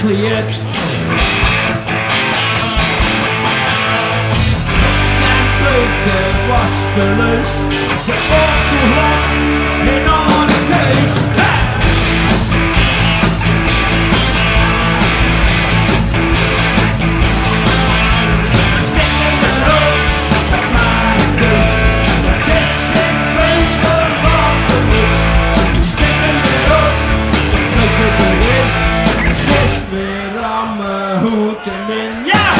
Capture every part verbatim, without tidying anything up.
Liet. Kan beuke wasteluus, ze op de hok in alle keus. Hey! Stek 'm d'rop, maak 'n keus. 't Is simpel verantwoord. Stek 'm d'rop, maak 'n keus. Weer aan m'n hoed en min. Ja!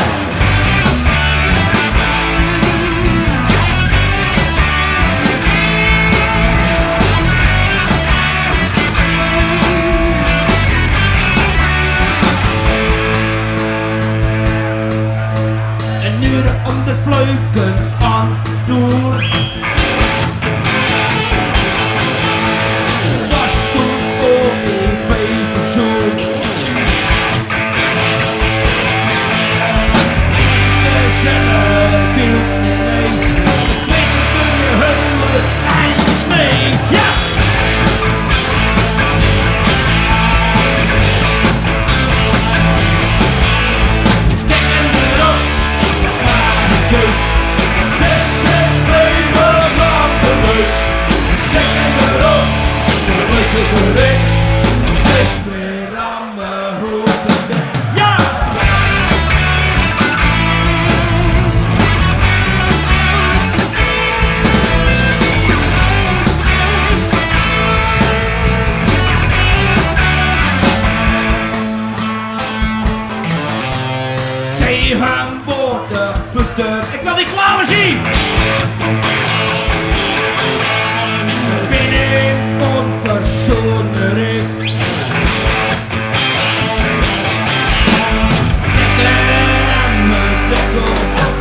En nu de ondervleuken aan doen. Vast toen O E V verzoen. De cellen viel mee. Twintig uur heulen en snee. Ja! Stek 'm d'rop, maak 'n keus. 't Is simpel verantwoord. Stek 'm d'rop, maak 'n keus. Is weer aan m'n hoed en min. Ja! Tegenwoordig putter. Ik wil die klauwen zien. Binnen onverzoenlijk. Stikken en mijn wikkels op.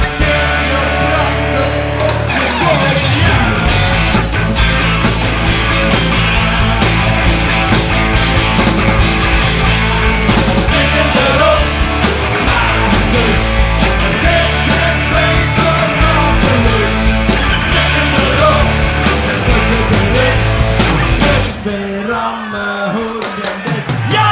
Stel je prachtig op je kop, ja. Stikken erop, maar dus, dus het beter dan de lucht. Stikken erop, dus weer aan mijn hoed en wit. Ja!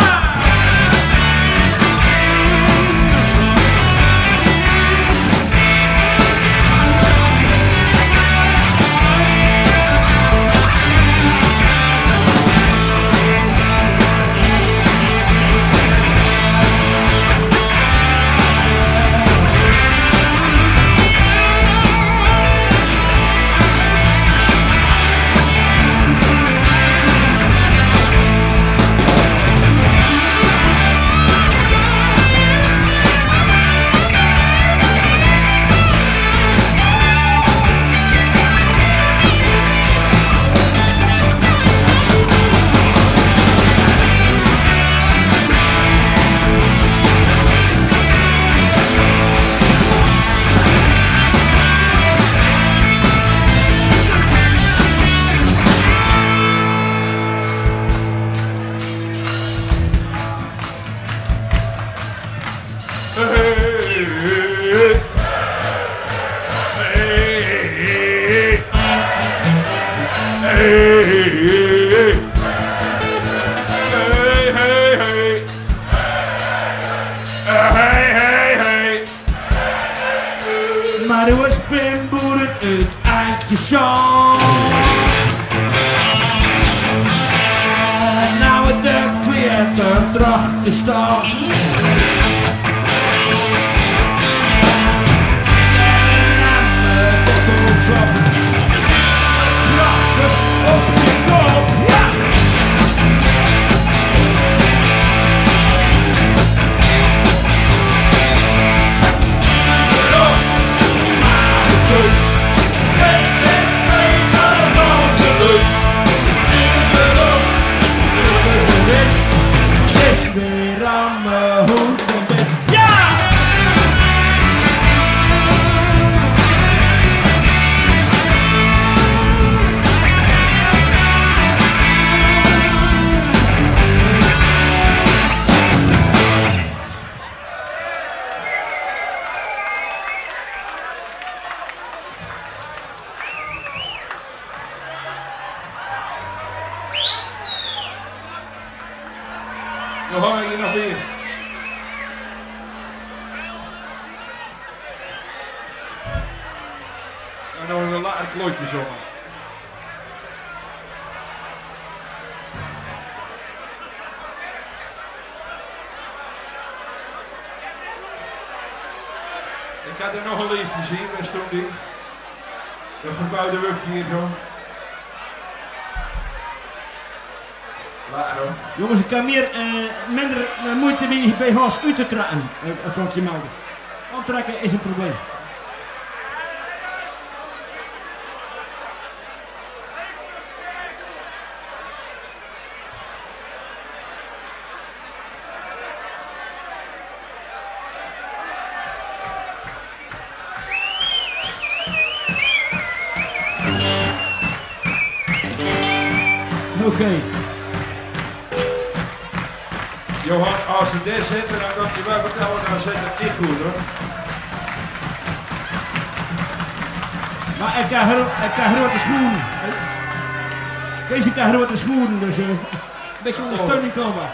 Maar hoe is Pim Boeren uit Eindjesjong? Nou, de kleren draagt te staan. Johan, hie nog bie. En dan nog 'n langer klotje, zomaar. Ik had er nog 'n leefje zien, wis toen die. Dat verbouwde wufje hier zo. Waar, hoor. Jongens, ik kan mier, eh, minder, eh, moeite bie, bie Hans oet te trekke. Eh, dat kan ik je melden. Aantrekken is een probleem. Oké. Johan, as ze dit zette, dan kan ik je wel vertellen, dan zit het niet goed, hoor. Maar ik heb gro-, ik heb grote schoenen. Kees, ik heb grote schoenen, dus, eh, een beetje ondersteuning kan wel.